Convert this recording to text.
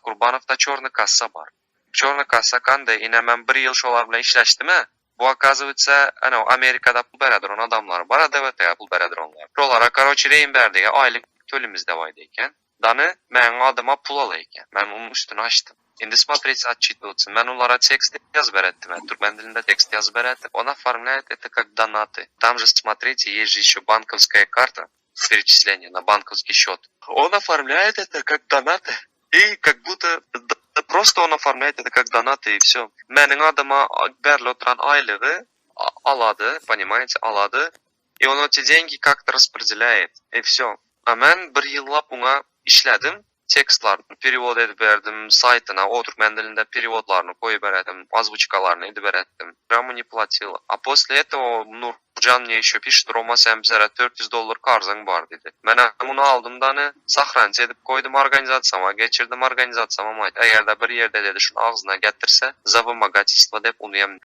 Kurbanowda çorny kassa bar. Çorny kassa kandy, ine men bir ýyl şolar bilen işleşdim-ä. Bu оказывается, anaw Amerikada pul beredir on adamlar bar, DWT pul beredir onlar. Şolara, короче, reýin berdige aýlyk tölümizde baýdy eken. Dany meň adyma pul ala eken. Men onuň üstüni açdym. Indi смотрите, отчитываться. Men olara tekst ýazyp beretdim. Türkmen dilinde tekst ýazyp beretdim. Он оформляет это как донаты. Там же, смотрите, есть же еще банковская карта, перечисление на банковский счет. Он оформляет это как донаты. И как будто просто он оформляет это как донаты и все. Meniň adyma berli oturan aýlygy alady, понимаете, alady. И он эти деньги как-то распределяет. И все. A men bir ýyllap oňa işledim. Tekstlaryny перевод edip berdim, saýtyna o türkmen dilinde переводlaryny goýup berdim, озвучкalaryny edip berdim. Прямо не платила. А после этого Nurjan мне еще пишет, Рома sen bizlere 400 dollar karzyň bar diýdi. Men muny aldym dany сохранить edip goýdum organizasiýama, geçirdim organizasiýama. Eger-de bir ýerde dedi şunu agzyna getirse, за вымогательство diýip ony hem